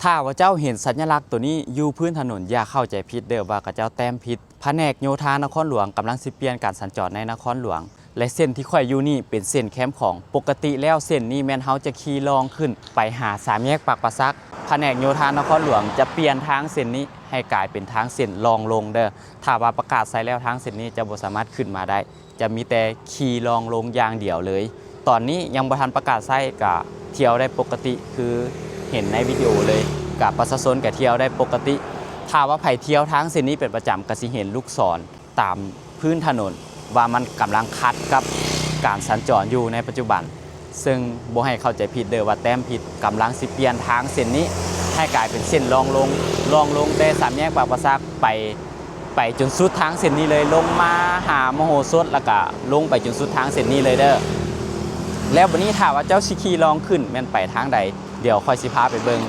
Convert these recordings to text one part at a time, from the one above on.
ຖ້າວ່າເຈົ້າເຫັນສັນຍະລັກໂຕນີ້ຢູ່ພື້ນຖະໜົນ ຢ່າເຂົ້າໃຈຜິດເດີ້ວ່າເຂົາເຈົ້າແຕ້ມຜິດ. ພະແນກໂຍທານະຄອນຫຼວງກຳລັງຊິປ່ຽນການສັນຈອນໃນນະຄອນຫຼວງ ແລະ ເສັ້ນທີ່ຂ້ອຍຢູ່ນີ້ເປັນເສັ້ນແຄມຂອງ. ປົກກະຕິແລ້ວເສັ້ນນີ້ແມ່ນເຮົາຈະຂີ່ລ່ອງຂຶ້ນໄປຫາສາມແຍກປາກປາສັກ. ພະແນກໂຍທານະຄອນຫຼວງຈະປ່ຽນທາງເສັ້ນນີ້ໃຫ້ກາຍເປັນທາງເສັ້ນລ່ອງລົງເດີ້. ຖ້າວ່າປະກາດໃຊ້ແລ້ວ ທາງເສັ້ນນີ້ຈະບໍ່ສາມາດຂຶ້ນມາໄດ້. ຈະມີແຕ່ຂີ່ລ່ອງລົງຢ່າງດຽວເລີຍ. ຕອນນີ້ຍັງບໍ່ທັນປະກາດໃຊ້ ກະທ່ຽວໄດ້ປົກກະຕິຄືເຫັນໃນວິດີໂອເລີຍ, ກະປະຊາຊົນກະທ່ຽວໄດ້ປົກກະຕິ. ຖ້າວ່າໃຜທ່ຽວທາງເສັ້ນນີ້ເປັນປະຈຳ ກະຊິເຫັນລູກສອນຕາມພື້ນຖະໜົນວ່າມັນກຳລັງຂັດກັບການສັນຈອນຢູ່ໃນປັດຈຸບັນ. ເຊິ່ງບໍ່ໃຫ້ເຂົ້າໃຈຜິດເດີ້ວ່າແຕ້ມຜິດ, ກຳລັງຊິປ່ຽນທາງເສັ້ນນີ້ໃຫ້ກາຍເປັນເສັ້ນລ່ອງລົງ, ລ່ອງລົງແຕ່ສາມແຍກປາກປາສັກໄປ ໄປຈົນສຸດທາງເສັ້ນນີ້ເລີຍ, ລົງມາຫາມະໂຫສົດ ແລ້ວກະລົງໄປຈົນສຸດທາງເສັ້ນນີ້ເລີຍເດີ້. ແລ້ວບັດນີ້ຖ້າວ່າເຈົ້າຊິຂີ່ລ່ອງຂຶ້ນແມ່ນໄປທາງໃດ, ດຽວຂ້ອຍຊິພາໄປເບິ່ງ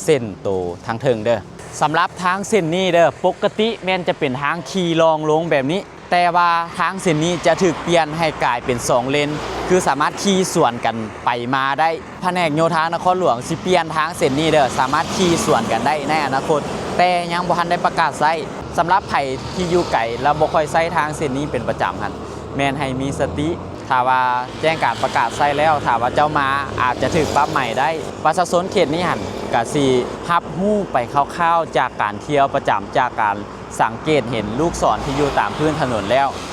ເສັ້ນໂຕທາງເທິງເດີ້. ສຳລັບທາງເສັ້ນນີ້ເດີ້, ປົກກະຕິແມ່ນຈະເປັນທາງຂີ່ລ່ອງລົງແບບນີ້, ແຕ່ວ່າທາງເສັ້ນນີ້ຈະຖືກປ່ຽນໃຫ້ກາຍເປັນສອງເລນ, ຄືສາມາດຂີ່ສວນກັນໄປມາໄດ້. ພະແນກໂຍທານະຄອນຫຼວງຊິປ່ຽນທາງເສັ້ນນີ້ເດີ້, ສາມາດຂີ່ສວນກັນໄດ້ໃນອະນາຄົດ, ແຕ່ຍັງບໍ່ທັນໄດ້ປະກາດໃຊ້. ສຳລັບໃຜທີ່ຢູ່ໄກ ແລ້ວບໍ່ຄ່ອຍໃຊ້ທາງເສັ້ນນີ້ເປັນປະຈຳຫັ້ນ, ແມ່ນໃຫ້ມີສະຕິ. ຖ້າວ່າແຈ້ງການປະກາດໃຊ້ແລ້ວ, ຖ້າວ່າເຈົ້າມາ ອາດຈະຖືກປັບໃໝໄດ້. ປະຊາຊົນເຂດນີ້ຫັ້ນ ກະຊິຮັບຮູ້ໄປຄ່າວໆ ຈາກການທ່ຽວປະຈຳ, ຈາກການສັງເກດເຫັນລູກສອນທີ່ຢູ່ຕາມພື້ນຖະໜົນແລ້ວ.